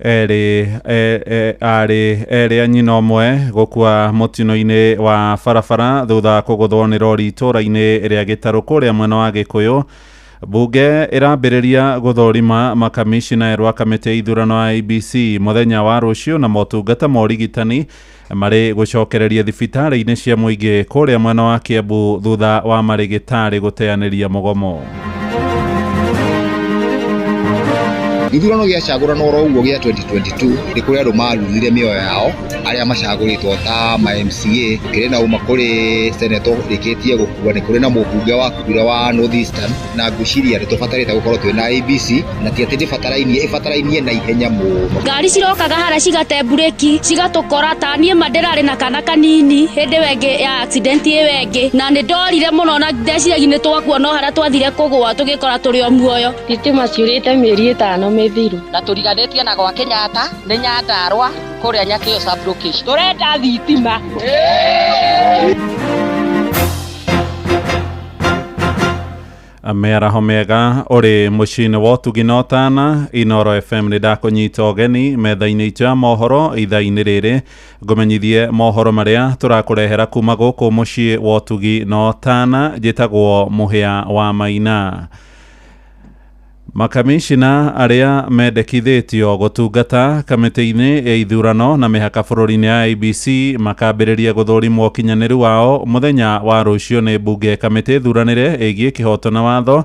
Erĩ arĩ erĩ a nyina ũmwe gũkua mũtino-inĩ wa barabara thutha wa kũgũthwo nĩ rori itũũra-inĩ rĩa Gĩtarũ kũrĩa mwena wa Gĩkũyũ. Mbunge ĩrambĩrĩria gũthũrima makamishina erũ a kamĩtĩ ya ithurano IEBC mũthenya wa rũciũ na motungata ma ũrigitani marĩ gũcokereria thibitarĩ-inĩ cia mũingĩ kũrĩa mwena wa Kiambu thutha wa marĩgĩtarĩ gũteanĩria mũgomo. Gĩthurano gĩacagũranwo oro ũguo gĩa 2022 nĩ kũrĩ andũ marurire mĩoyo yao arĩa macagũrĩtwo ta ma MCA, kĩrĩ na uma kũrĩ senator ũrĩkĩtie gũkua, nĩ kũrĩ na mũmbunge wakuire wa North Eastern, na ngwĩciria nĩ tũbatarĩte gũkorwo twĩna IEBC, na ti atĩ ndĩbatarainie, ĩbatarainie na ihenya mũno. Ngari cirokaga harĩa cigate mburĩki cigatũkora ta niĩ ma ndĩrarĩ na kana kanini hĩndĩ ĩyo ĩngĩ ya accident ĩyo ĩngĩ, na nĩ ndorire mũno na ndeciragia nĩ twakua, no harĩa twathire kũgũa tũgĩkora tũrĩ o muoyo. Thitima ciũrĩte mĩeri ĩtano mĩthiru. Na tũriganĩtie na gwa Kenyatta nĩ Nyandarua kũrĩa Nyakĩo sub-location. Tũrenda thitima. Mĩaraho mĩega ũrĩ mũciĩ-inĩ wa ũtugi na ũtana Inoro FM nĩ ndakũnyita ũgeni metha-inĩ itũ ya mohoro ithaa-inĩ rĩrĩ ngũmenyithie mohoro marĩa tũrakũrehera kuma gũkũ mũciĩ wa ũtugi na ũtana. Njĩtagwo Mũhĩa wa Maina. Makamishina arĩa mendekithĩtio gũtungata kamĩtĩ-inĩ ya ithurano na mĩhaka bũrũri-inĩ ya IEBC makambĩrĩria gũthũrimwo ũkinyanĩru wao mũthenya wa rũciũ nĩ mbunge. Kamĩtĩ thuranĩre ĩgiĩ kĩhoto na watho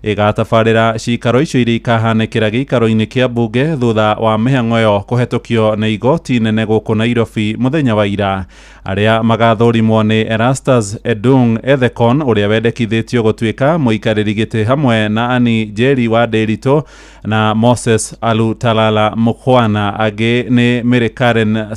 ĩgatabarĩra cikaro icio iria ikahanĩkĩra gĩikaro-inĩ kĩa mbunge thutha wa mĩhang'o ĩyo kũhetũkio nĩ igoti nene gũkũ Nairobi mũthenya wa ira. Arĩa magathũrimwo nĩ Erastus Edung Ethekon ũrĩa wendekithĩtio gũtuĩka mũikarĩri gĩtĩ hamwe na Annie Njeri wa Ndĩritũ na Moses Alutalala Mukhwana. Angĩ nĩ Mary Karen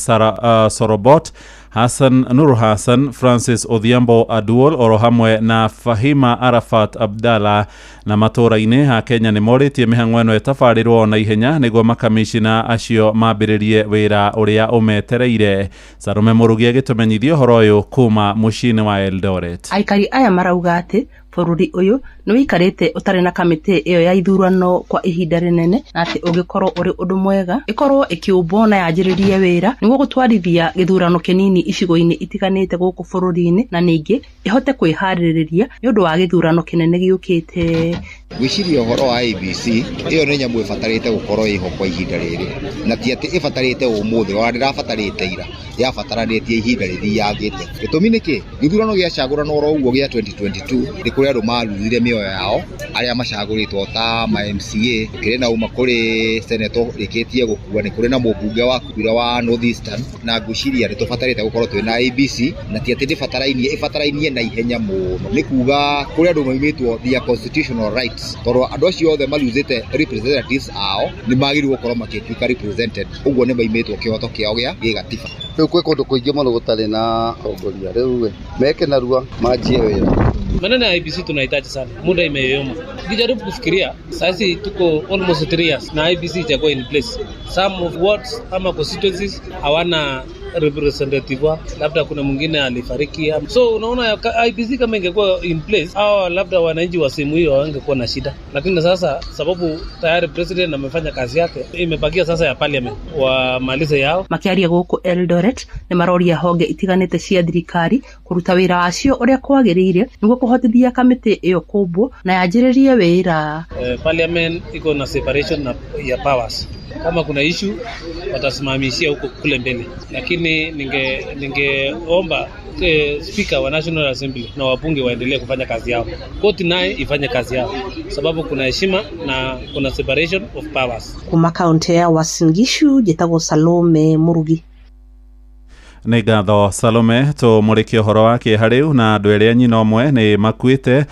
Sorobot, Hassan Nuru Hassan, Francis Odhiambo Aduol oro hamwe na Fahima Arafat Abdalla. Na matũũra-inĩ ha Kenya nĩ morĩtie mĩhang'o ĩno ĩtabarĩrwo na ihenya nĩguo makamishina acio mambĩrĩrie wĩra ũrĩa ũmetereire. Salome Mũrugi agĩtũmenyithia ũhoro ũyũ kuma mũciĩ-inĩ wa Eldoret. Aikari aya marauga atĩ bũrũri ũyũ nĩ ũikarĩte ũtarĩ na kamĩtĩ ĩyo ya ithurano kwa ihinda rĩnene, na atĩ ũngĩkorwo ũrĩ ũndũ mwega ĩkorwo ĩkĩũmbwo na yanjĩrĩrie wĩra nĩguo gũtwarithia gĩthurano kĩnini icigo-inĩ itiganĩte gũkũ bũrũri-inĩ, na ningĩ ĩhote kwĩharĩrĩria nĩ ũndũ wa gĩthurano kĩnene gĩũkĩte. Ngwĩciria ũhoro wa IEBC ĩyo nĩ nyamũ ĩbatarĩte gũkorwo ĩho kwa ihinda rĩrĩ, na ti atĩ ĩbatarĩte ũmũthĩ, ona ndĩrabatarĩte ira, yabataranĩtie ihinda rĩthiangĩte. Gĩtũmi nĩ kĩ? Gĩthurano gĩacagũranwo oro ũguo gĩa 2022 nĩ kũrĩ andũ marurire mĩoyo yao arĩa macagũrĩtwo ta ma MCA, kĩrĩ na uma kũrĩ senator ũrĩkĩtie gũkua, nĩ kũrĩ na mũmbunge wakuire wa North Eastern, na ngwĩciria nĩ tũbatarĩte gũkorwo twĩna IEBC, na ti atĩ ndĩbatarainie, ĩbatarainie na ihenya mũno. Nĩ kuga kũrĩ andũ maimĩtwo their constitutional rights, tondũ andũ acio othe maruzĩte representatives ao nĩ magĩrĩirwo gũkorwo magĩtuĩka represented, ũguo nĩ maimĩtwo kĩhoto kĩao gĩa gĩgatiba. Rĩu kwĩ kũndũ kũingĩ mũno gũtarĩ na atongoria, rĩu meke narua manjie wĩra. Maneno ya IEBC tunahitaji sana, muda imeyoyoma. Ukijaribu kufikiria sasa tuko almost 3 years na IEBC itakuwa in place. Some of wards ama constituencies hawana representative wao, labda kuna mwingine alifariki. So unaona IEBC kama ingekuwa in place, hao labda wananchi wa sehemu hiyo hawangekuwa na shida. Lakini sasa sababu tayari president amefanya kazi yake, imebakia sasa ya parliament wamalize yao. Makiaria gũkũ Eldoret nĩ maroria honge itiganĩte cia thirikari kũruta wĩra wacio ũrĩa kwagĩrĩire nĩguo kũhotithia kamĩtĩ ĩyo kũmbwo na yanjĩrĩrie wĩra. Parliament iko na separation na ya powers. Kama kuna issue watasimamishia huko kule mbele, lakini ningeomba speaker wa National Assembly na wabunge waendelee kufanya kazi yao, koti naye ifanye kazi yao, sababu kuna heshima na kuna separation of powers. Kuma kaunti ya Uasin Gishu njĩtagwo Salome Murugi. Nĩ ngatho Salome, tũmũrĩkie ũhoro wa kĩeha rĩu na andũ erĩ a nyina ũmwe nĩ makuĩte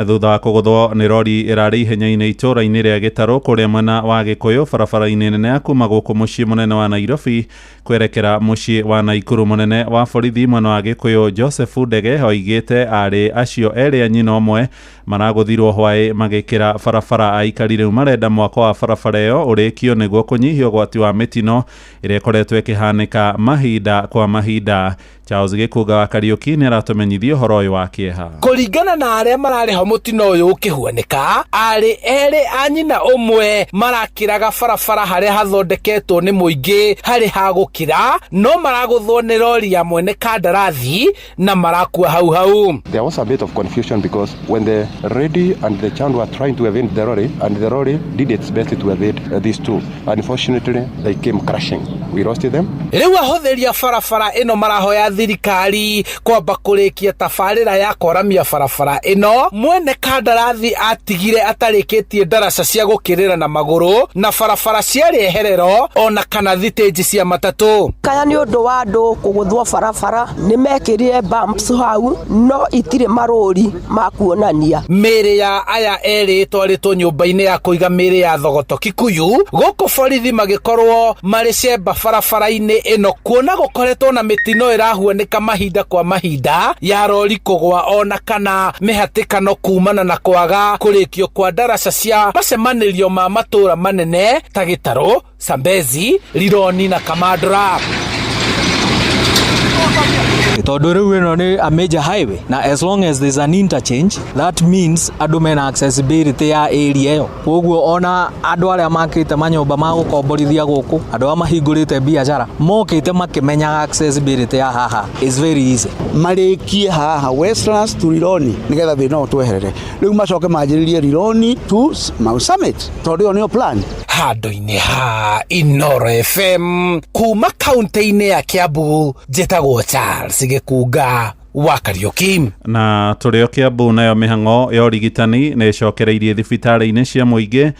thutha wa kũgũthwo nĩ rori ĩrarĩ ihenya-inĩ itũũra-inĩ rĩa Gĩtarũ kũrĩa mwena wa Gĩkũyũ barabara-inĩ nene ya kuma gũkũ mũciĩ mũnene wa Nairobi kwerekera mũciĩ wa Naikuru. Mũnene wa borithi mwena wa Gĩkũyũ Joseph Ndege oigĩte arĩ acio erĩ a nyina ũmwe maragũthirwo hwaĩ magĩkĩra barabara. Aikari rĩu marenda mwako wa barabara ĩyo ũrĩkio nĩguo kũnyihia ũgwati wa mĩtino ĩrĩa ĩkoretwo ĩkĩhanĩka mahinda kwa mahinda. Charles Gĩkũnga wa Kariũki nĩ aratũmenyithia ũhoro ũyũ wa kĩeha. Kũringana na arĩa mararĩ ho Mũtino ũyũ ũkĩhuanĩka, arĩ erĩ a nyina ũmwe marakĩraga barabara harĩa hathondeketwo nĩ mũingĩ harĩ ha gũkĩra, no maragũthwo nĩ rori ya mwene kandarathi na marakua hau hau. There was a bit of confusion because when the lady and the child were trying to evade the lorry, and the lorry did its best to evade these two. Unfortunately, they came crashing. We lost them. Rĩu ahũthĩri a barabara ĩno marahoya thirikari kwamba kũrĩkia tabarĩra ya kwaramia barabara ĩno mwene kandarathi atigire atarĩkĩtie ndaraca cia gũkĩrĩra na magũrũ na barabara cia rĩeherero ona kana thitĩnji cia matatũ. Kaya nĩ ũndũ wa andũ kũgũthwo barabara, nĩ mekĩrire bumps hau no itirĩ marũri ma kuonania. Mĩĩrĩ ya aya erĩ ĩtwarĩtwo nyũmba-inĩ ya kũiga mĩĩrĩ ya Thogoto Kikuyu, gũkũ borithi magĩkorwo marĩ cemba barabara-inĩ ĩno, kuona gũkoretwo na mĩtino ĩrahuanĩka mahinda kwa mahinda ya rori kũgwa ona kana mĩhatĩkano kumana na kwaga kũrĩkio kwa ndaraca cia macemanĩrio ma matũra manene ta Gĩtarũ, Sambezi, Rironi na Kamandũra. Tondũ rĩu ĩno nĩ a major highway, na as long as there's an interchange, that means andũ mena accessibility ya area ĩyo. Koguo ona andũ arĩa makĩte manyũmba ma gũkomborithia gũkũ, andũ arĩa mahingũrĩte biacara mokĩte makĩmenyaga accessibility ya haha is very easy. Marĩkie haha Westlands to Rironi nĩgetha thĩna ũyũ tweherere, rĩu macoke manjĩrĩrie Rironi to Mau Summit, tondũ ĩyo nĩyo plan. Handũ-inĩ ha Inoro FM kuma kaunti-inĩ ya Kiambu, njĩtagwo Charles Gĩkunga wa Kariuki. Na tũrĩ o Kiambu, nayo mĩhang'o ya ũrigitani nĩ ĩcokereirie thibitarĩ-inĩ cia mũingĩ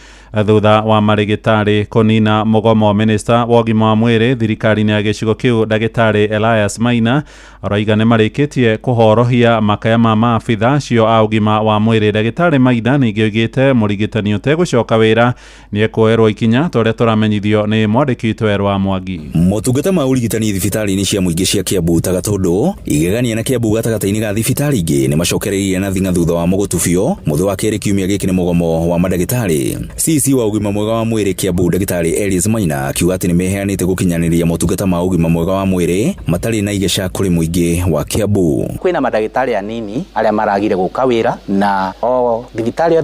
thutha wa marĩgĩtarĩ kũnina mũgomo. Minista wa ũgima wa mwĩrĩ thirikari-inĩ ya gĩcigo kĩu, ndagĩtarĩ Elias Maina, araiga nĩ marĩkĩtie kũhorohia makaya ma maabitha acio a ũgima wa mwĩrĩ. Ndagĩtarĩ Maina ningĩ oigĩte mũrigitani ũtegũcoka wĩra nĩ ekuoerwo ikinya, ta ũrĩa tũramenyithio nĩ mwandĩki witũ Erwa Mwangi. Motungata ma ũrigitani thibitarĩ-inĩ cia mũingĩ cia Kiambu ta Gatũndũ, Igegania na Kiambu gatagatĩ-inĩ ga thibitarĩ ingĩ nĩ macokereirie na thing'a thutha wa mũgũtubio mũthĩ wa kerĩ kiumia gĩkĩ nĩ mũgomo wa mandagĩtarĩ. CC wa ũgima mwega wa mwĩrĩ Kiambu, ndagĩtarĩ Elias Maina, akiuga atĩ nĩ meheanĩte gũkinyanĩria motungata ma ũgima mwega wa mwĩrĩ matarĩ na igeca kũrĩ mũingĩ wa Kiambu. Kwĩna mandagĩtarĩ anini arĩa maragire gũka wĩra, na o thibitarĩ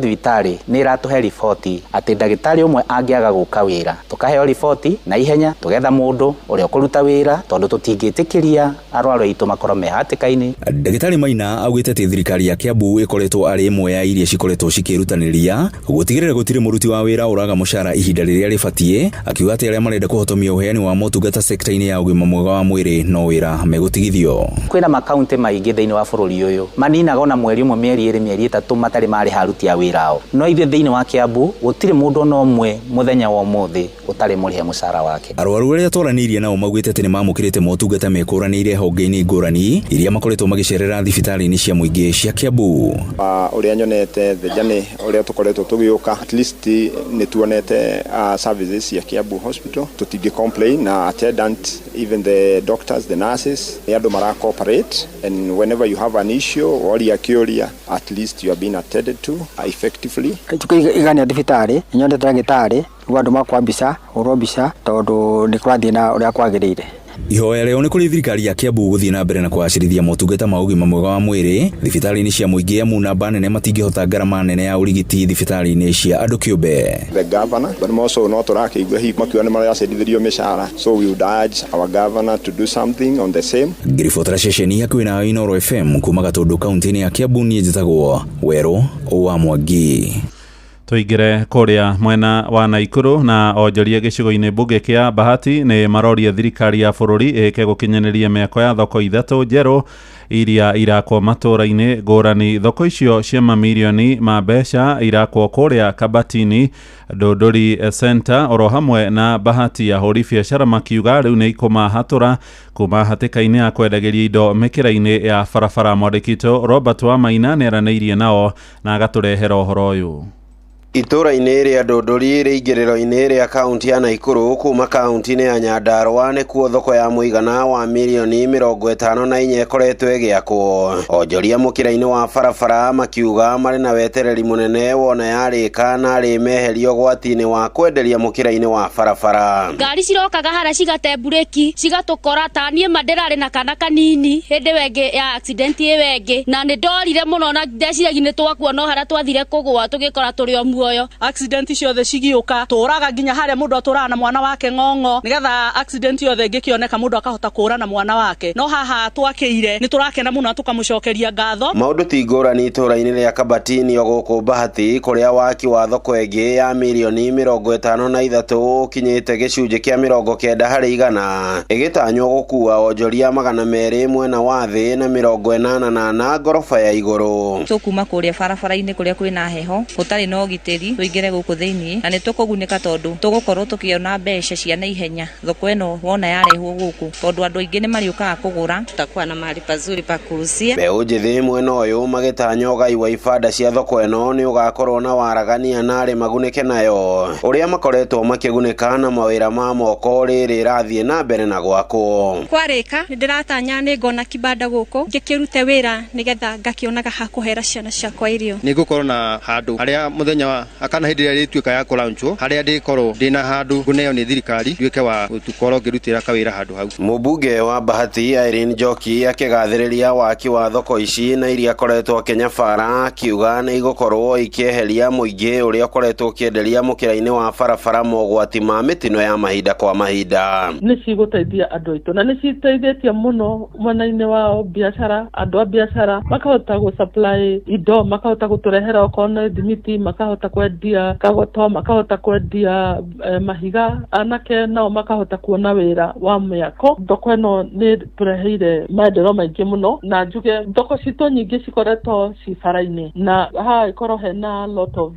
nĩ ĩratũhe riboti atĩ ndagĩtarĩ ũmwe angĩaga gũka wĩra, tũkaheo riboti na ihenya tũgetha mũndũ ũrĩa ũkũruta wĩra, tondũ tũtingĩtĩkĩria arwaru aitũ makorwo me hatĩka-inĩ. Ndagĩtarĩ Maina augĩte atĩ thirikari ya Kiambu ĩkoretwo arĩ ĩmwe ya iria cikoretwo cikĩrutanĩria gũtigĩrĩra gũtirĩ mũruti wa wĩra ũraga mũcara ihinda rĩrĩa rĩbatiĩ, akiuga atĩ arĩa marenda kũhotomia ũheani wa motungata sekta-inĩ ya ũgima mwega wa mwĩrĩ no wĩra megũtigithio. Kwĩna makaunti maingĩ thĩinĩ wa bũrũri ũyũ maninaga ona mweri ũmwe, mĩeri 2, mĩeri 3 matarĩ marĩha aruti a wĩra ao, no ithuĩ thĩinĩ wa Kiambu gũtirĩ mũndũ ona ũmwe mũthenya wa ũmũthĩ ũtarĩ mũrĩhe mũcara wake. Arwaru arĩa twaranĩirie nao maugĩte atĩ nĩ mamũkĩrĩte motungata mekũranĩire honge-inĩ ngũrani iria makoretwo magĩcerera thibitarĩ-inĩ cia mũingĩ cia Kiambu. Ũrĩa nyonete the journey ũrĩa tũkoretwo tũgĩũka, at least nĩ tuonete services cia Kiambu Hospital, tũtingĩ complain na attendant, even the doctors, the nurses, nĩ andũ mara cooperate, and whenever you have an issue woria kĩũria, at least you are being attended to effectively. Igania thibitarĩ nyonete ndagĩtarĩ nĩguo andũ makwa mbica hũrwo mbica tondũ nĩ kũrathiĩ na ũrĩa kwagĩrĩire. Ihoya rĩao nĩ kũrĩ thirikari ya Kiambu gũthiĩ na mbere na kũgacĩrithia motungata ma ũgima mwega wa mwĩrĩ thibitarĩ-inĩ cia mũingĩ, amu namba nene matingĩhota ngarama nene ya ũrigiti thibitarĩ-inĩ cia andũ kĩũmbe. The governor, but more so no tũrakĩigua hihi makiuga nĩ maracenjithĩrio mĩcara, so we would urge our governor to do something on the same. Ngĩribotera ceceni hakuhĩ na Inooro FM kuma Gatũndũ kaunti-inĩ ya Kiambu, niĩ njĩtagwo Werũ wa Mwangi. Tũingĩre kũrĩa mwena wa Naikuru na onjoria gĩcigo-inĩ mbunge kĩa Bahati nĩ maroria thirikari ya bũrũri ĩke gũkinyanĩria mĩako ya thoko 3 njerũ iria irakwo matũũra-inĩ ngũrani. Thoko icio cia mamirioni ma mbeca irakwo kũrĩa Kabatini, Ndũndũri Center oro hamwe na Bahati. Ahũri biacara makiuga rĩu nĩ ikũmahatũra kuma hatĩka-inĩ ya kwendagĩria indo mĩkĩra-inĩ ya barabara. Mwandĩki witũ Robert Wamaina nĩ aranĩirie nao na agatũrehera ũhoro ũyũ. Itũũra-inĩ rĩa Ndũndũri rĩingĩrĩro-inĩ rĩa kaunti ya Naikuru kuma kaunti-inĩ ya Nyandarua nĩkuo thoko ya mũigana wa mirioni 54 ĩkoretwo ĩgĩakwo. Onjoria mũkĩra-inĩ wa barabara makiuga marĩ na wetereri mũnene wona yarĩka narĩ meherio ũgwati-inĩ wa kwenderia mũkĩra-inĩ wa barabara. Ngari cirokaga harĩa cigate mburĩki cigatũkora ta niĩ ma ndĩrarĩ na kana kanini hĩndĩ ĩyo ĩngĩ ya accident ĩyo ĩngĩ, na nĩ ndorire mũno na ndeciragia nĩ twakua no harĩa twathire kũgũa tũgĩkora tũrĩ o muoyo. Accident ciothe cigiũka tũraga nginya harĩa mũndũ atũraga na mwana wake ng'ong'o, nĩgetha accident yothe ĩngĩkĩoneka mũndũ akahota kũra na mwana wake. No haha twakĩire nĩ tũrakena mũno na tũkamũcokeria ngatho. Maũndũ ti ngũrani itũũra-inĩ rĩa Kabatini o gũkũ Bahati, kũrĩa waki wa thoko ĩngĩ ya mirioni 53 ũkinyĩte gĩcunjĩ kĩa 90% ĩgĩtanywo gũkua onjoria 200 mwena wa thĩ na 84 ngoroba ya igũrũ. Tũkuma kũrĩa barabara-inĩ kũrĩa kwĩna heho gũtarĩ na ũgitĩri tũingĩre gũkũ thĩinĩ na nĩ tũkũgunĩka tondũ tũgũkorwo tũkĩona mbeca cia naihenya thoko ĩno wona yarehwo gũkũ tondũ andũ aingĩ nĩ marĩũkaga kũgũra. Tutakuwa na mahali pazuri pa kuuzia. Mbeũ njĩthĩ mwena ũyũ magĩtanya ũgai wa ibanda cia thoko ĩno nĩ ũgakorwo na waragania na arĩ magunĩke nayo ũrĩa makoretwo makĩgunĩka na mawĩra ma moko rĩrĩ ĩrathiĩ na mbere na gwakwo. Kwarĩka nĩ ndĩratanya nĩ ngona kibanda gũkũ ngĩkĩrute wĩra nĩgetha ngakĩonaga ha kũhera ciana ciakwa irio. Nĩ ngũkorwo na handũ harĩa mũthenya wa kana hĩndĩ ĩrĩa ĩrĩtuĩka ya kũlaunchwo harĩa ndĩkorwo ndĩna handũ ngũneo nĩ thirikari nduĩke wa gũkorwo ngĩrutĩra kawĩra handũ hau. Mũmbunge wa Bahati Irene Njoki akĩgathĩrĩria waki wa thoko ici na iria akoretwo akĩnyabara akiuga nĩ igũkorwo ikĩeheria mũingĩ ũrĩa ũkoretwo ũkĩenderia mũkĩra-inĩ wa barabara mogwati ma mĩtino ya mahinda kwa mahinda. Nĩ cigũteithia andũ aitũ na nĩ citeithĩtie mũno mwena-inĩ wa biacara, andũ a biacara makahota gũ supply indo, makahota gũtũrehera okorwo nĩ thimiti, makahota kwendia kagoto, makahota kwendia mahiga, anake nao makahota kuona wĩra wa mĩako. Thoko ĩno nĩ tũreheire maendeleo maingĩ mũno na njuge thoko citũ nyingĩ cikoretwo ci bara-inĩ na haha ikorwo hena lot of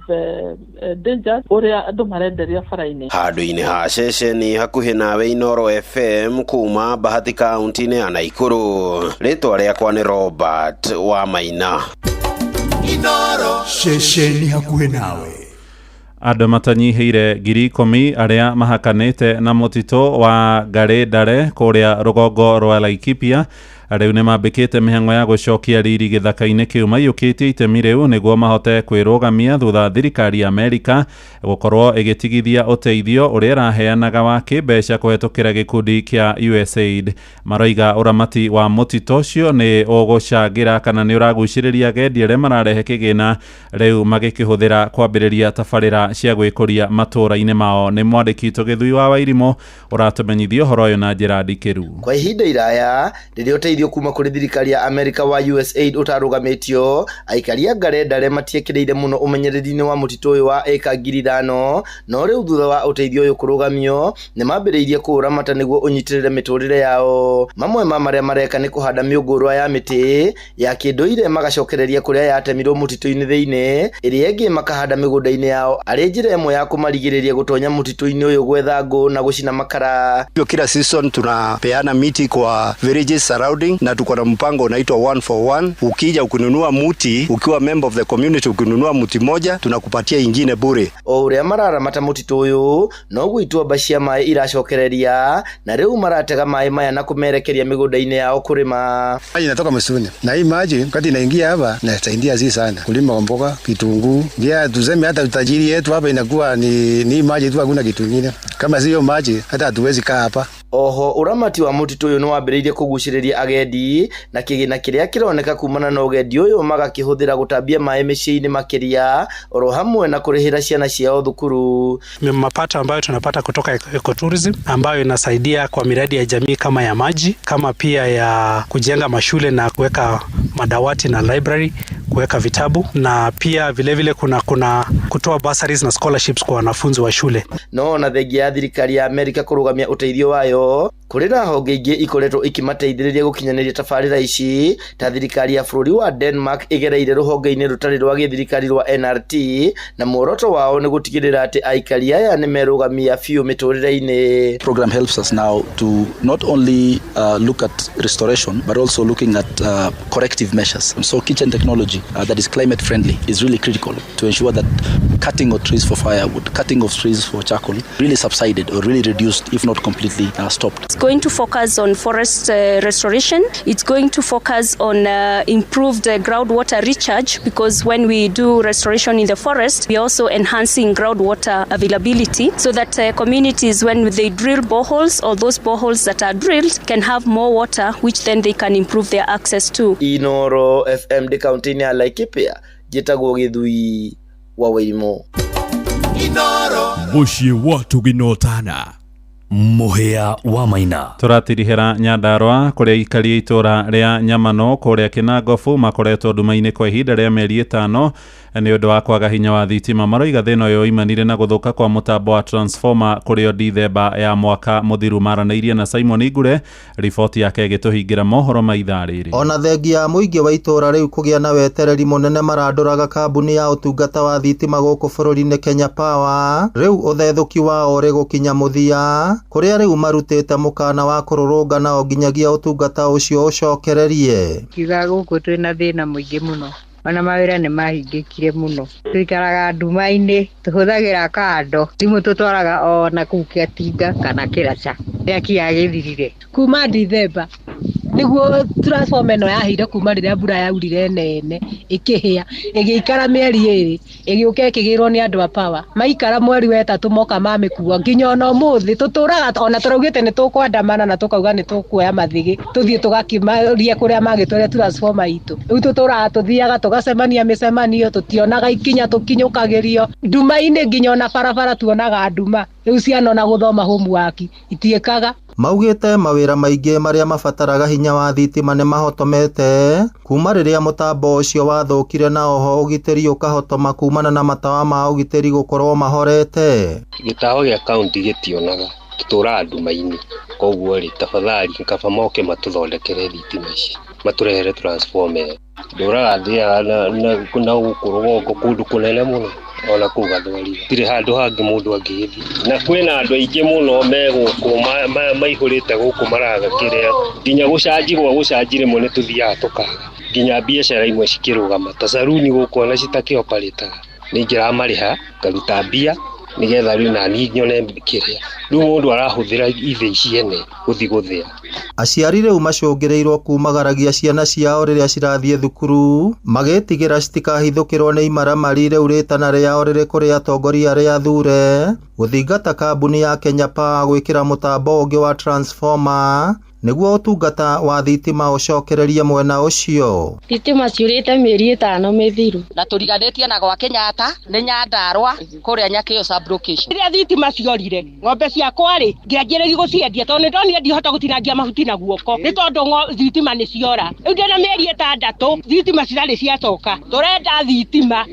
dangers ũrĩa andũ marenderia bara-inĩ. Handũ-inĩ ha ceceni hakuhĩ nawe Inooro FM kuma Bahati kaunti-inĩ ya Naikuru, rĩtwa rĩakwa nĩ Robert wa Maina. Inooro ceceni hakuhĩ nawe. Andũ matanyihĩire 10,000 arĩa mahakanĩte na mũtitũ wa Ngarĩ-Ndare kũrĩa rũgongo rwa Laikipia rĩu nĩ mambĩkĩte mĩhang'o ya gũcokia riri gĩthaka-inĩ kĩu maiyũkĩtie itemi rĩu nĩguo mahote kwĩrũgamia thutha thirikari ya Amerika gũkorwo ĩgĩtigithia ũteithio ũrĩa ĩraheanaga wa kĩmbeca kũhetũkĩra gĩkundi kĩa USAID. Maroiga ũramati wa mũtitũ ũcio nĩ ũgũcangĩra kana nĩ ũragucĩrĩria agendi arĩa mararehe kĩgĩna rĩu magĩkĩhũthĩra kwambĩrĩria tabarĩra cia gwĩkũria matũũra-inĩ mao. Nĩ mwandĩki witũ Gĩthui wa Wairimũ ũratũmenyithia ũhoro ũyũ na njĩra ndikĩru. Kwa ihinda iraya rĩrĩa ũteithio kuma kũrĩ thirikari ya Amerika wa USAID ũtarũgamĩtio, aikari a Ngarendare matiĩkĩrĩire mũno ũmenyereri-inĩ wa mũtitũ ũyũ wa ĩka 5,000, no rĩu thutha wa ũteithio ũyũ kũrũgamio nĩ mambĩrĩirie kũũramata nĩguo ũnyitĩrĩre mĩtũrĩre yao. Mamwe ma marĩa mareka nĩ kũhanda mĩũngũrwa ya mĩtĩ ya kĩndũire magacokereria kũrĩa yatemirwo mũtitũ-inĩ thĩinĩ, ĩrĩa ĩngĩ makahanda mĩgũnda-inĩ yao arĩ njĩra ĩmwe ya kũmarigĩrĩria gũtonya mũtitũ-inĩ ũyũ gwetha ngũ na gũcina makara. Kila season tunapeana miti kwa villages surrounding na tuko na mpango unaitwa 1 for 1. Ukija ukinunua muti ukiwa member of the community, ukinunua muti moja tunakupatia ingine bure. O ũrĩa mararamata mũtitũ ũyũ noguo ituamba cia maĩ iracokereria na rĩu maratega maĩ maya na kũmerekeria mĩgũnda-inĩ yao kũrĩma. Maji inatoka msituni na hii maji wakati inaingia hapa inasaidia sisi sana kulima mboga, kitunguu. Ndio tuseme hata utajiri yetu hapa inakuwa ni maji tu, hakuna kitu kingine. Kama sio maji hata hatuwezi kaa hapa. Oho ũramati wa mũtitũ ũyũ nĩ wambĩrĩirie kũgucĩrĩria agendi na kĩgĩna kĩrĩa kĩroneka kumana na ũgendi ũyũ magakĩhũthĩra gũtambia maĩ mĩciĩ-inĩ makĩria oro hamwe na kũrĩhĩra ciana ciao thukuru. Mapato ambayo tunapata kutoka ecotourism ambayo inasaidia kwa miradi ya jamii kama ya maji, kama pia ya kujenga mashule na kuweka madawati na library, kuweka vitabu na pia vile vile kuna kutoa bursaries na scholarships kwa wanafunzi wa shule. No na thengia ya thirikari ya Amerika kũrũgamia ũteithio wayo kũrĩ na honge ingĩ ikoretwo ikimateithĩrĩria gũkinyanĩria tabarĩra ici ta thirikari ya bũrũri wa Denmark ĩgereire rũhonge-inĩ rũtarĩ rwa gĩthirikari rwa NRT na muoroto wao nĩ gũtigĩrĩra atĩ aikari aya nĩ merũgamia biũ mĩtũrĩre-inĩ. Program helps us now to not only look at restoration but also looking at corrective measures. So kitchen technology that is climate friendly is really critical to ensure that cutting of trees for firewood, cutting of trees for charcoal really subsided or really reduced, if not completely stopped. It's going to focus on forest restoration. It's going to focus on improved groundwater recharge, because when we do restoration in the forest, we're also enhancing groundwater availability so that communities, when they drill boreholes or those boreholes that are drilled, can have more water, which then they can improve their access to. Inoro FM ndĩ kaunti-inĩ ya Laikipia, njĩtagwo Gĩthui wa Wĩrimũ. Inoro Mũciĩ wa Tũginotana Mũhĩa wa Maina. Tũratirihĩra Nyandarũa kũrĩa aikari a itũũra rĩa Nyamano kũrĩa Kĩnangobu makoretwo nduma-inĩ kwa ihinda rĩa mĩeri 5 nĩ ũndũ wa kwaga hinya wa thitima. Maroiga thĩna ũyũ oimanire na gũthũka kwa mũtambo wa transformer kũrĩ o Dithemba ya mwaka mũthiru. Maranĩirie na Simon Ngure, riboti yake ĩgĩtũhingĩra mohoro ma ithaa rĩrĩ. Ona thengia ya mũingĩ wa itũũra rĩu kũgĩa na wetereri mũnene marandũraga kambuni ya ũtungata wa thitima gũkũ bũrũri-inĩ Kenya Power, rĩu ũthethũki wao ũrĩ gũkinya mũthia, kũrĩa rĩu marutĩte mũkana wa kũrũrũngana o nginyagia ũtungata ũcio ũcokererie. Kiuga gũkũ twĩna thĩna mũingĩ mũno, ona mawĩra nĩ mahingĩkire mũno, tũikaraga nduma-inĩ, tũhũthagĩra kando, thimũ tũtwaraga ona kũu Kĩatinga kana Kĩraca rĩrĩa kĩa gĩthirire. Kuma Dithemba nĩguo transformer ĩno yahĩire, kuma rĩrĩa mbura yaurire nene ĩkĩhĩa, ĩgĩikara mĩeri 2, ĩgĩũka ĩkĩgĩrwo nĩ andũ a power, maikara mweri wa 3 moka mamĩkua, nginya ona ũmũthĩ tũtũraga, ona tũraugĩte nĩ tũkwandamana na tũkauga nĩ tũkuoya mathĩgĩ tũthiĩ tũgakĩmarie kũrĩa magĩtware transformer itũ. Rĩu tũtũraga tũthiaga tũgacemania mĩcemanio, tũtionaga ikinya, tũkinyũkagĩrio nduma-inĩ, nginya ona barabara tuonaga nduma. Rĩu ciana ona gũthoma homework itiĩkaga. Maugĩte mawĩra maingĩ marĩa mabataraga hinya wa thitima nĩ mahotomete kuma rĩrĩa mũtambo ũcio wathũkire, na oho ũgitĩri ũkahotoma kumana na matawa ma ũgitĩri gũkorwo mahorete. Gĩtawa gĩa kaunti gĩtionaga, tũtũraga nduma-inĩ, koguo rĩ tafadhali kaba moke matũthondekere thitima ici, matũrehere transformer. Ndũraga thiaga na gũkũ rũgongo kũndũ kũnene mũno, ona kũu Gathweri tirĩ handũ hangĩ mũndũ angĩgĩthiĩ, na kwĩna andũ aingĩ mũno me gũkũ maihũrĩte gũkũ maraga kĩrĩa, nginya gũcanji gwa gũcanji rĩmwe nĩ tũthiaga tũkaga, nginya biacara imwe cikĩrũgama ta saruni gũkũ ona citakĩoparĩtaga, nĩ ingĩramarĩha ngaruta mbia nĩgetha rĩu nani nyone kĩrĩa. Rĩu mũndũ arahũthĩra ithĩi ciene gũthiĩ gũthĩa. Aciari rĩu macũngĩrĩirwo kumagaragia ciana ciao rĩrĩa cirathiĩ thukuru, magĩtigĩra citikahithũkĩrwo nĩ imaramari rĩu rĩtana rĩao rĩrĩ kũrĩ atongoria arĩa athure gũthingata kambuni ya Kenya Power gwĩkĩra mũtambo ũngĩ wa transformer nĩguo ũtungata wa thitima ũcokererie mwena ũcio. Thitima ciũrĩte mĩeri 5 mĩthiru. Na tũriganĩtie na gwa Kenyatta nĩ Nyandarũa kũrĩa Nyakĩo sub-location. Rĩrĩa thitima ciorire ng'ombe ciakwa rĩ ngĩanjĩrĩria gũciendia tondũ nĩ ndonire ndihota gũtinangia mahuti na guoko nĩ tondũ thitima nĩ ciora. Rĩu ndĩna mĩeri 6 thitima citarĩ ciacoka, tũrenda thitima.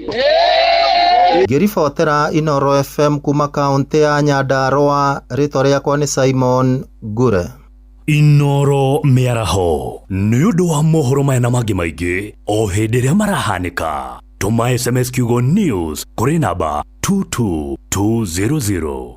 Ngĩribotera Inoro FM kuma kaunti ya Nyandarũa, rĩtwa rĩakwa nĩ Simon Ngure. Inoro mĩaraho nĩ ũndũ wa mohoro maya na mangĩ maingĩ o hĩndĩ ĩrĩa marahanĩka. Tũma SMS kiugo news kũrĩ namba 22200.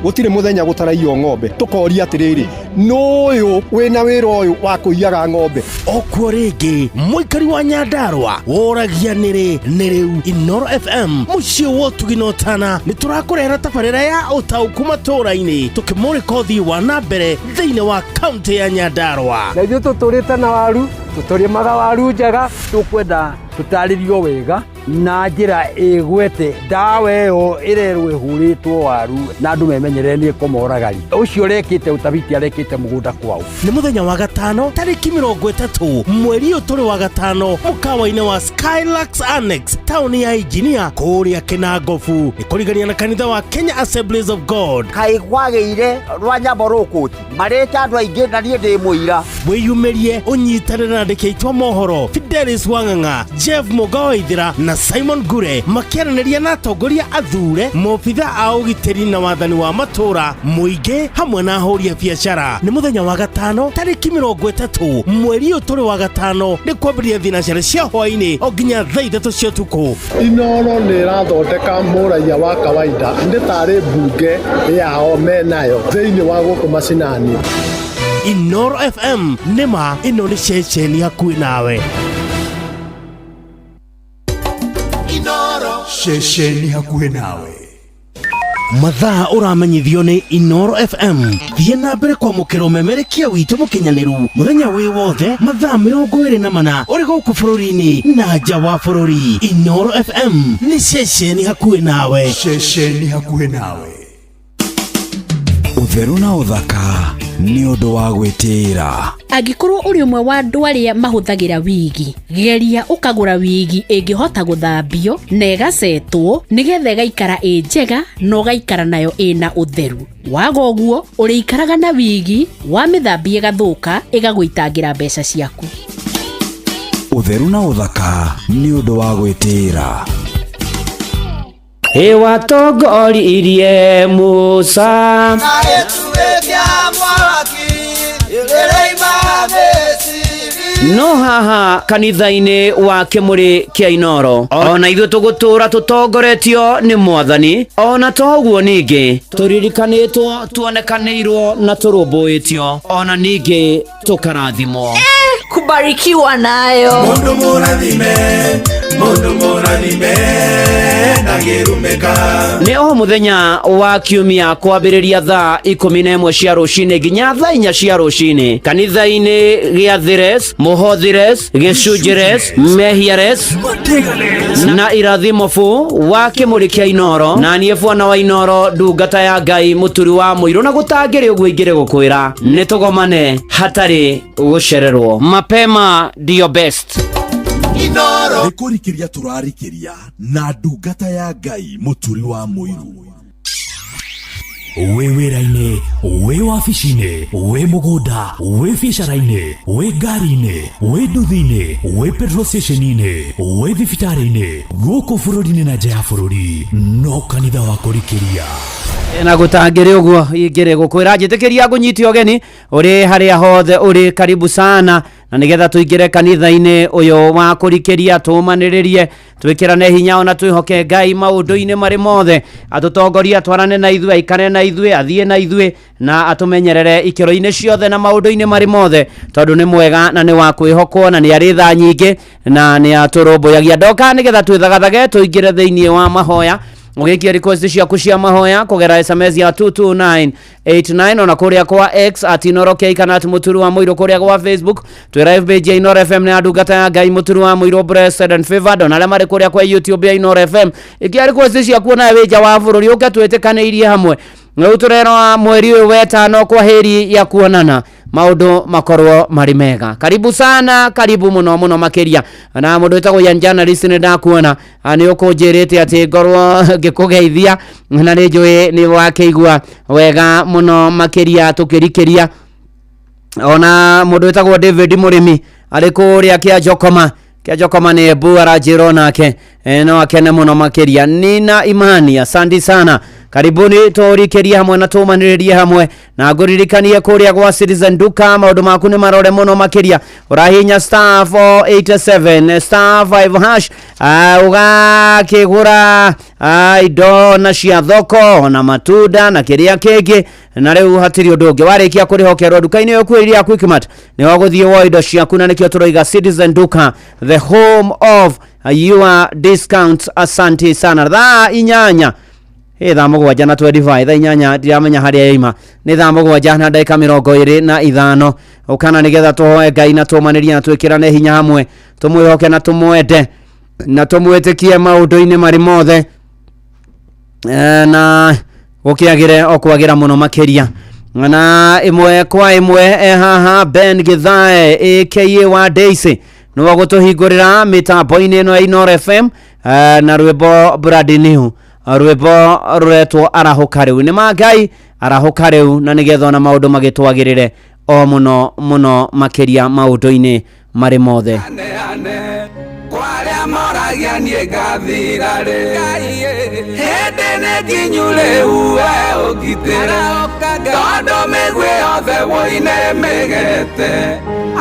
Gũtirĩ mũthenya gũtaraiywo ng'ombe, tũkoria atĩrĩrĩ, nũyũ wĩna wĩra ũyũ wa kũiyaga ng'ombe? Okuo rĩngĩ mũikari wa Nyandarũa woragia nĩrĩ nĩ rĩu Inoro FM mũciĩ wa ũtugi na ũtana nĩ tũrakũrehera tabarĩra ya ũtaũku matũũra-inĩ tũkĩmũrĩka ũthii wa na mbere thĩinĩ wa kaunti ya Nyandarũa. Na ithuĩ tũtũrĩte na waru, tũtũrĩmaga waru njega, tũkwenda tũtarĩrio wega na njĩra ĩgwete ndawa ĩyo ĩrerwo ĩhũrĩtwo waru na andũ memenyerere nĩ ĩkũmoragari. Ũcio ũrekĩte ũtabiti arekĩte mũgũnda kwao. Nĩ mũthenya wa gatano tarĩki 30 mweri ũyũ tũrĩ wa gatano mũkawa-inĩ wa Skylux Annex taũni ya Engineer kũrĩa Kĩnangobu nĩ kũrigania na kanitha wa Kenya Assemblies of God. Kaĩ kwagĩire rwa nyambo rũkũti marĩte andũ aingĩ na niĩ ndĩ mũira. Wĩyumĩrie ũnyitanĩre na andĩki aitũ a mohoro Fidelis Wang'ang'a, Jeff Mũga Waithĩra na Simon Ngure makĩaranĩria na atongoria athure, maobitha a ũgitĩri na wathani wa matũũra, mũingĩ hamwe na ahũri a biacara. Nĩ mũthenya wa gatano tarĩki 30 mweri ũyũ tũrĩ wa gatano, nĩ kwambĩrĩria thinacara cia hwaĩ-inĩ o nginya thaa 3 cia ũtukũ. Inooro nĩ ĩrathondeka mũraiya wa kawaida nĩ tarĩ mbunge yao menayo thĩinĩ wa gũkũ macinani. Inooro FM, nĩma ĩno nĩ ceceni hakuhĩ nawe. Ceceni hakuhĩ nawe. Mathaa ũramenyithio nĩ Inooro FM. Thiĩ na mbere kwamũkĩra ũmemerekia witũ mũkinyanĩru mũthenya wĩ wothe mathaa 24 ũrĩ gũkũ bũrũri-inĩ na nja wa bũrũri. Inooro FM nĩ ceceni hakuhĩ nawe. Ceceni hakuhĩ nawe. Ũtheru na ũthaka nĩ ũndũ wa gwĩtĩĩra. Angĩkorwo ũrĩ ũmwe wa andũ arĩa mahũthagĩra wigi, geria ũkagũra wigi ĩngĩhota gũthambio na ĩgacetwo nĩgetha ĩgaikara ĩ njega na ũgaikara nayo ĩna ũtheru. Waga ũguo, ũrĩikaraga na wigi, wamĩthambia ĩgathũka, ĩgagũitangĩra mbeca ciaku. Ũtheru na ũthaka nĩ ũndũ wa gwĩtĩĩra. Ĩwatongoririe Musa. Na gĩtugĩ kĩa mwaki rĩroima Misiri. No haha kanitha-inĩ wa Kĩmũrĩ kĩa Inooro, ona ithuĩ tũgũtũũra tũtongoretio nĩ Mwathani, ona to ũguo ningĩ tũririkanĩtwo, tuonekanĩirwo na tũrũmbũĩtio, ona ningĩ tũkarathimwo. Kubarikiwa nayo. Mundu mũrathime, mundu mũrathime, ndangĩrumĩka. Nĩ o mũthenya wa kiumia kwambĩrĩria thaa 11 cia rũcinĩ nginya thaa 4 cia rũcinĩ kanitha-inĩ gĩa Thires, Mũhothires, Gĩcunjĩres, Mehiares na Irathimo bu wa Kĩmũrĩ kĩa Inooro, na niĩ bwana wa Inooro, ndungata ya Ngai, mũturi wa mũirũ, na gũtangĩrĩ ũguo ingĩrĩ gũkwĩra nĩ tũgomane hatarĩ gũcererwo. Mapema ndio best. Nĩ kũrikĩria tũrarikĩria na ndungata ya Ngai mũturi wa mũiru. Wĩ wĩra-inĩ, wĩ wabici-inĩ, wĩ mũgũnda, wĩ biacara-inĩ, wĩ ngari-inĩ, wĩ nduthi-inĩ, wĩ petrol station-inĩ, wĩ thibitarĩ-inĩ, gũkũ bũrũri-inĩ na nja ya bũrũri, no kanitha wa kũrikĩria. Na gũtangĩrĩ ũguo ingĩrĩ gũkwĩra njĩtĩkĩria ngũnyite ũgeni ũrĩ harĩa hothe ũrĩ, karibu sana, na nĩgetha tũingĩre kanitha-inĩ ũyũ wa kũrikĩria, tũmanĩrĩrie, twĩkĩrane hinya ona twĩhoke Ngai maũndũ-inĩ marĩ mothe, atũtongorie, atwarane na ithuĩ, aikare na ithuĩ, athiĩ na ithuĩ, na atũmenyerere ikĩro-inĩ ciothe na maũndũ-inĩ marĩ mothe, tondũ nĩ mwega na nĩ wa kwĩhokwo na nĩ arĩ tha nyingĩ na nĩ atũrũmbũyagia. Ndoka nĩgetha twĩthagathage tũingĩre thĩinĩ wa mahoya. Ũgĩkia request ciaku cia mahoya kũgera SMS ya 22989 ona kũrĩa kwa X at Inooro K kana at Mũturi wa Mũirũ, kũrĩa gwa Facebook twĩ live page ya Inooro FM na ndungata ya Ngai Mũturi wa Mũirũ blessed and favored, ona arĩa marĩ kũrĩa kwa YouTube ya Inooro FM. Ikia request ciaku ona wĩ nja wa bũrũri, ũke twĩtĩkanĩirie hamwe. Rĩu tũrerwo mweri ũyũ wetano kwa heri ya kuonana, maũndũ makorwo marĩ mega. Karibu sana, karibu mũno mũno makĩria. Na mũndũ wĩtagwo Ian Journalist nĩ ndakuona, nĩ ũkũnjĩrĩte atĩ ngorwo ngĩkũgeithia, na nĩ njũĩ nĩ wakĩigua wega mũno makĩria tũkĩrikĩria. Ona mũndũ wĩtagwo David Mũrĩmi arĩ kũrĩa Kĩanjokoma, Kĩanjokoma nĩ Embu, aranjĩra onake no akene mũno makĩria. Nina Imani, asante sana, karibuni tũrikĩrie hamwe na tũmanĩrĩrie hamwe, na ngũririkanie kũrĩa gwa Citizen Duka maũndũ maku nĩ marore mũno makĩria. Ũrahihinya star 487 star 5 hash, ũgakĩgũra indo na cia thoko na matunda na kĩrĩa kĩngĩ, na rĩu hatirĩ ũndũ ũngĩ. Warĩkia kũrĩha ũkerwo nduka-inĩ ĩyo kuhĩrĩria ya Quickmart nĩ wagũthiĩ woe indo ciaku, na nĩkĩo tũroiga Citizen Duka, the home of your discounts. Asante sana. Thaa 8, thaa 7 na 25, thaa 8 ndiramenya harĩa yaima, nĩ thaa 7 na ndagĩka 25. Ũkana nĩgetha tũhoe Ngai na tũmanĩrie na twĩkĩrane hinya hamwe, tũmwĩhoke na tũmwende na tũmwĩtĩkie maũndũ-inĩ marĩ mothe, na gũkĩagĩre o kwagĩra mũno makĩria. Na ĩmwe kwa ĩmwe haha Ben Githae aka wa Daisy nĩwe ũgũtũhingũrĩra mĩtambo-inĩ ĩno ya Inooro FM, na rwĩmbo brand new, rwĩmbo rũretwo arahũka rĩu. Nĩ ma Ngai arahũka rĩu, na nĩgetha ona maũndũ magĩtwagĩrĩre o mũno mũno makĩria maũndũ-inĩ marĩ mothe. Kwa Kwarĩa moragia niĩ ngathira rĩ. Hĩndĩ nĩ nginyu rĩu we ũngitĩre, tondũ mĩguĩ yothe woine mĩgete.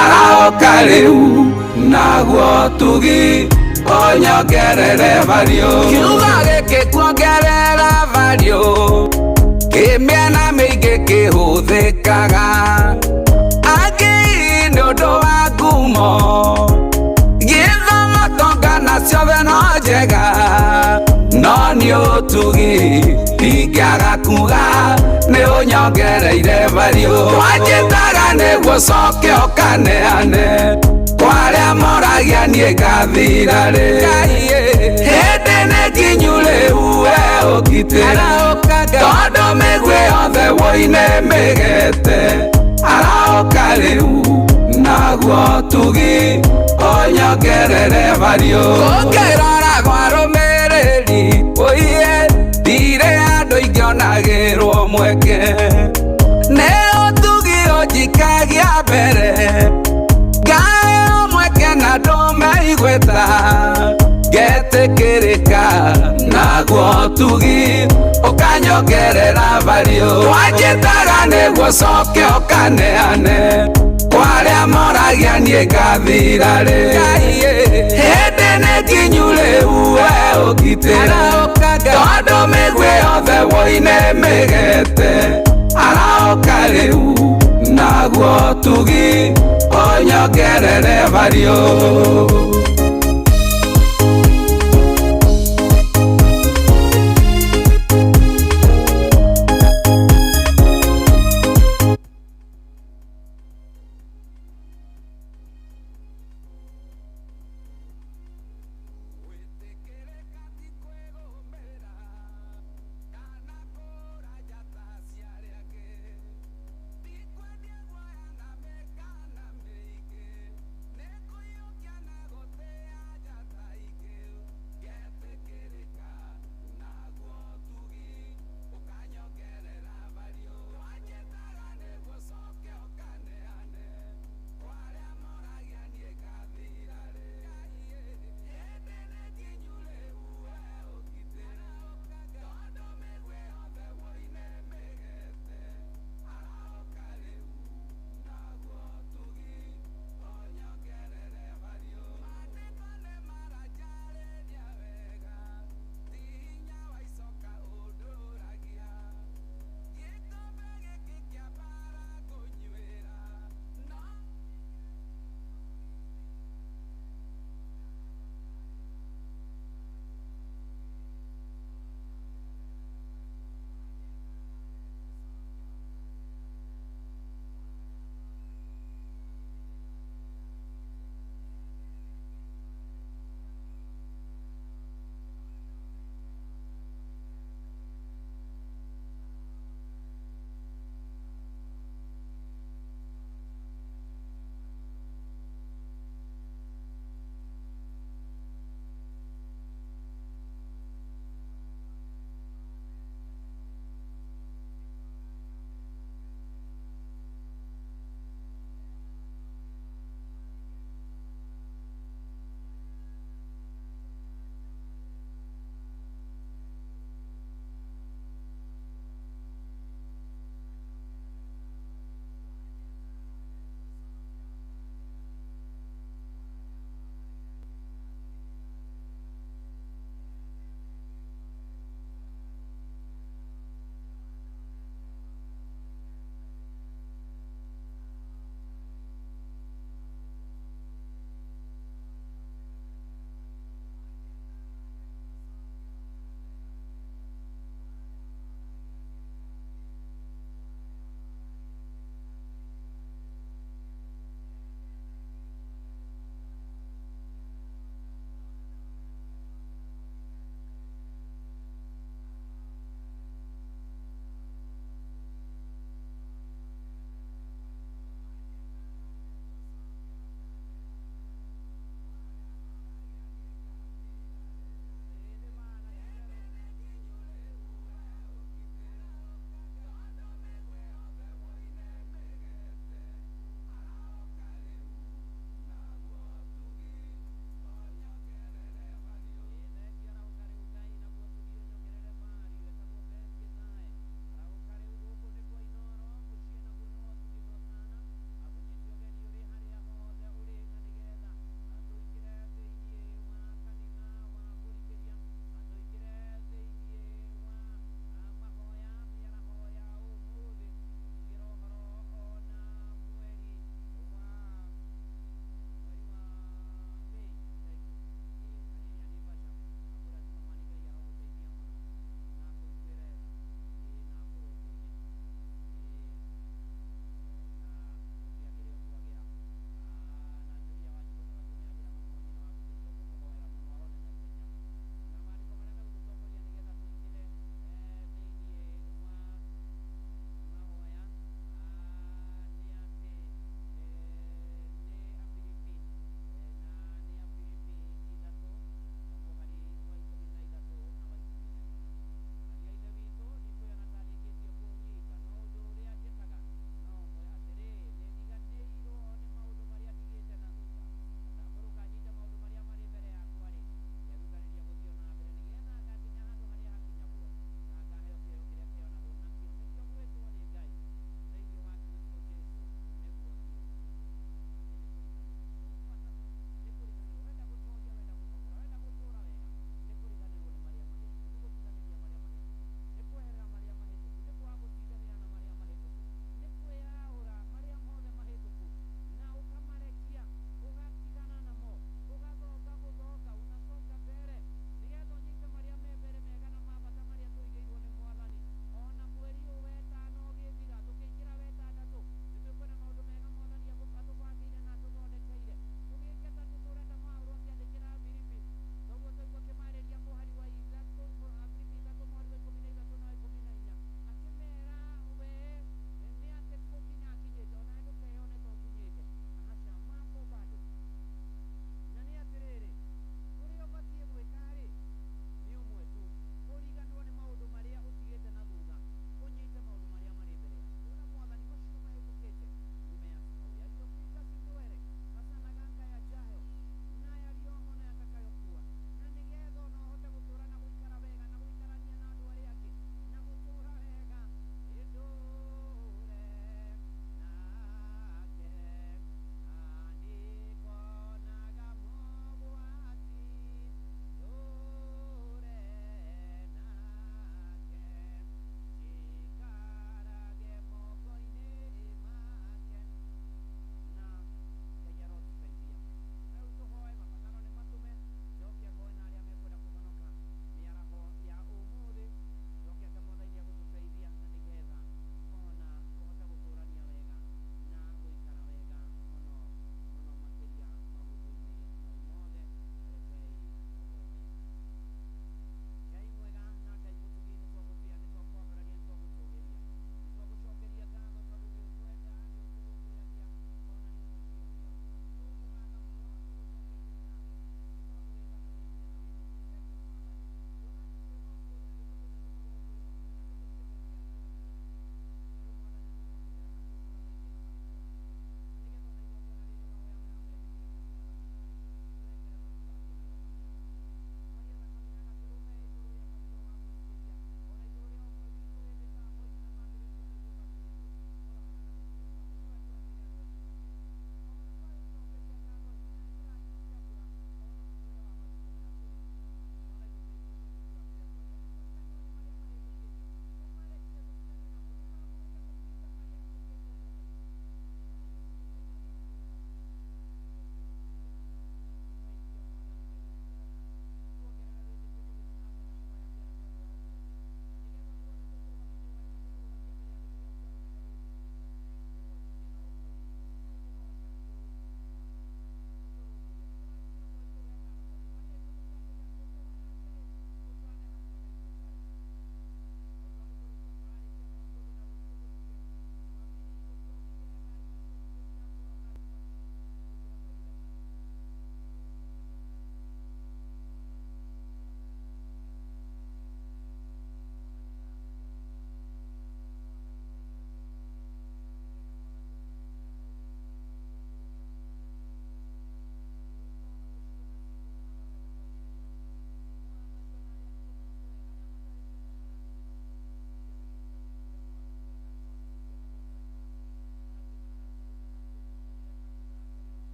Arahũka rĩu naguo tugi ũnyongerere value. Kiugo gĩkĩ kuongerera value kĩ mĩena mĩingĩ kĩhũthĩkaga, angĩ nĩ ũndũ wa ngumo, gĩthomo tonga na ciothe no njega, no nĩ ũtugi ndingĩaga kuga nĩ ũnyongereire value. Twanjĩtaga nĩguo coke ũkaneane kwarĩa moragia niĩ ngathira rĩ. Hĩndĩ nĩ nginyu rĩu we ũngitĩre, tondũ mĩguĩ yothe woine mĩgete. Arahũka rĩu naguo tugi ũnyongerere value. Ũngĩrora gwa rũmĩrĩri ũiye ndirĩ andũ ingĩonagĩrwo mweke, nĩ ũtugi ũnjikagia mbere, ngaheo mweke na ndũmeigwĩta, ngetĩkĩrĩka naguo tugi ũkanyongerera value. Twanjĩtaga nĩguo coke ũkaneane kwarĩa moragia niĩ ngathira rĩ. Hĩndĩ nĩ nginyu rĩu we ũngitĩre, tondũ mĩguĩ yothe woine mĩgete. Arahũka rĩu naguo tugi ũnyongerere value.